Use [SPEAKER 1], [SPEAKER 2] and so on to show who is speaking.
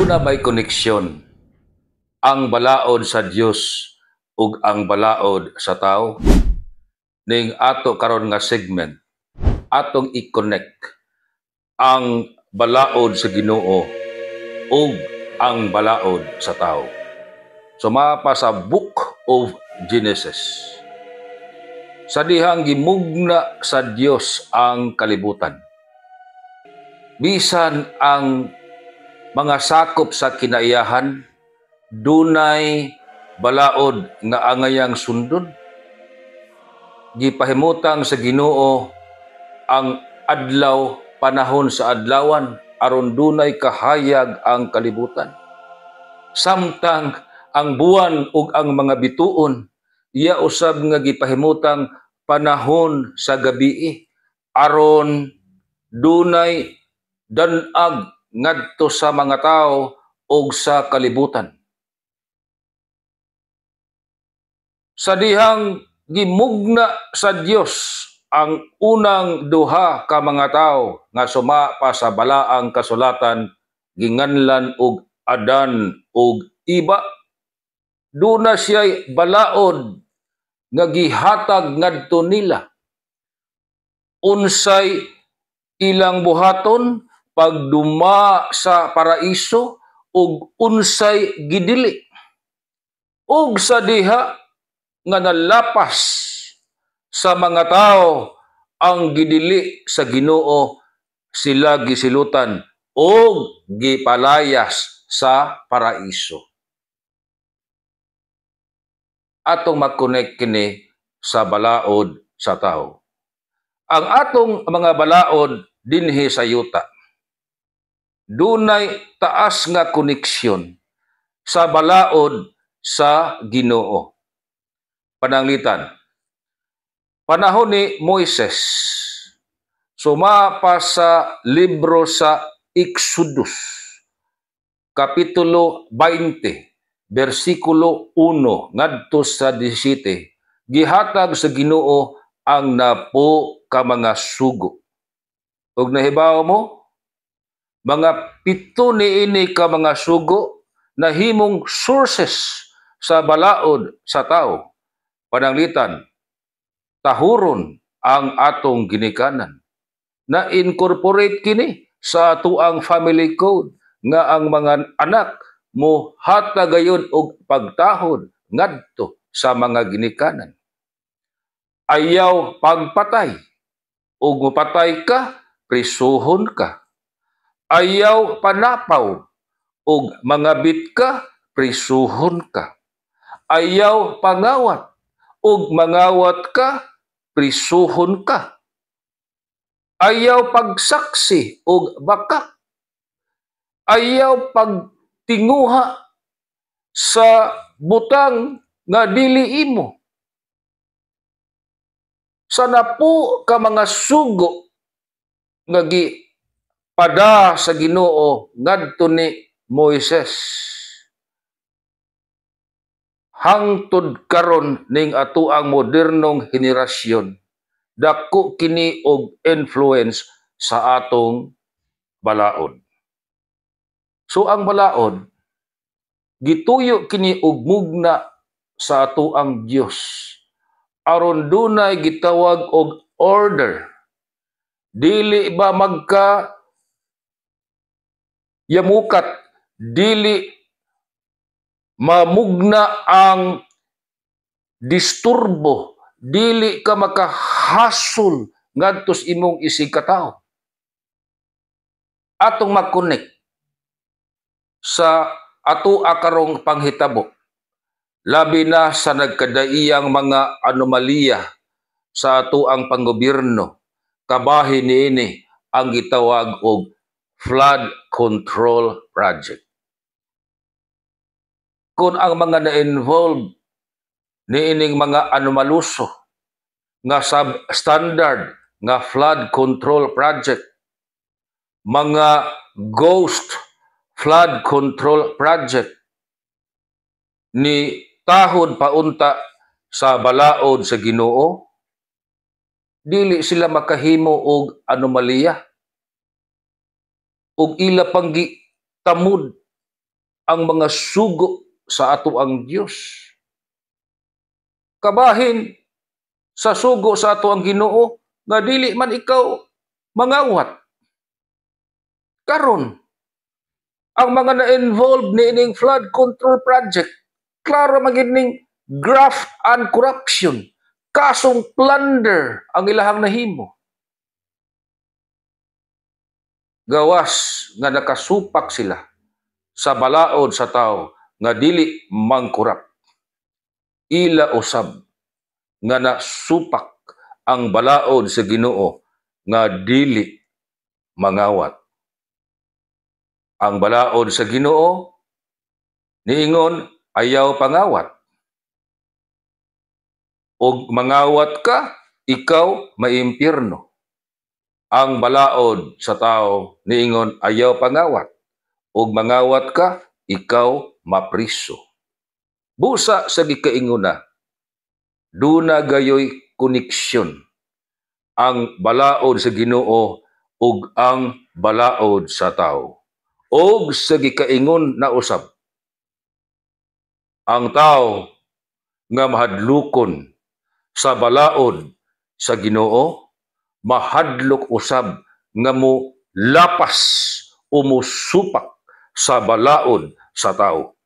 [SPEAKER 1] Duna may koneksyon ang balaod sa Dios ug ang balaod sa tao? Ning ato karon nga segment, atong i-connect ang balaod sa Ginoo ug ang balaod sa tao. Suma pa sa Book of Genesis. Sa dihang gimugna sa Dios ang kalibutan, bisan ang mga sakop sa kinaiyahan, dunay balaod nga angayang sundon. Gipahimutang sa Ginoo ang adlaw, panahon sa adlawan, aron dunay kahayag ang kalibutan. Samtang ang buwan ug ang mga bituon, iya usab nga gipahimutang panahon sa gabii aron dunay dan-ag ngadto sa mga tao ug sa kalibutan. Sa dihang gimugna sa Dios ang unang duha ka mga tawo nga suma pa sa balaang kasulatan ginganlan og Adan ug Iba, duna siya'y balaod nga gihatag ngadto nila. Unsay ilang buhaton pagduma sa paraiso ug unsay gidili. Ug sa diha nga nalapas sa mga tao ang gidili sa Ginoo, sila gisilutan ug gipalayas sa paraiso. Atong makonek kini sa balaod sa tao. Ang atong mga balaod dinhi sa yuta dunay taas nga koneksyon sa balaod sa Ginoo. Pananglitan, panahon ni Moises, suma pa sa libro sa Exodus, Kapitulo 20, versikulo 1 ngadto sa 17, gihatag sa Ginoo ang napo ka mga sugo. Ug nahibaw mo, mga 7 niini ka mga sugo nahimong sources sa balaod sa tao. Pananglitan, tahuron ang atong ginikanan. Na incorporate kini sa atuang family code nga ang mga anak mo hatagayon og pagtahod ngadto sa mga ginikanan. Ayaw pagpatay. Ug mopatay ka, prisuhon ka. Ayaw panapaw, ug mangabit ka, prisuhon ka. Ayaw pangawat, ug mangawat ka, prisuhon ka. Ayaw pagsaksi og bakak. Ayaw pagtinguha sa butang nga dili imo. Sa napo ka mga sugo nga gipada sa Ginoo ngadto ni Moises, hangtod karon ning atoang modernong henerasyon, dako kini og influence sa atong balaod. So ang balaod, gituyo kini og mugna sa atoang Dios aron dunay gitawag og order. Dili ba magka yamukat, dili mamugna ang disturbo, dili ka makahasol ngadto sa imong isigkatawo. Atong makonek sa ato karong panghitabo, labi na sa nagkadaiyang mga anomalya sa atoang panggobyerno, kabahin niini ang gitawag og flood control project. Kung ang mga na-involve niining mga anomaluso nga substandard nga flood control project, mga ghost flood control project, ni tahod paunta sa balaod sa Ginoo, dili sila makahimo og anomalya ug ila pang gitamod. ang mga sugo sa atoang Dios. Kabahin sa sugo sa atoang Ginoo nga dili man ikaw mangawat. Karon, ang mga na-involved niining flood control project, klaro man gyud ning graft and corruption, kasong plunder ang ilahang nahimo. Gawas nga nakasupak sila sa balaod sa tao nga dili mangkurap, ila usab nga nasupak ang balaod sa Ginoo nga dili mangawat. Ang balaod sa Ginoo niingon ayaw pangawat. Og mangawat ka, ikaw maimpyerno. Ang balaod sa tao niingon ayaw pangawat. Og mangawat ka, ikaw mapriso. Busa sa gikaingona, duna gayoy koneksyon ang balaod sa Ginoo ug ang balaod sa tao. Og sa gikaingon na usab, ang tao nga mahadlukon sa balaod sa Ginoo, mahadlok usab nga mo lapas o musupak sa balaod sa tao.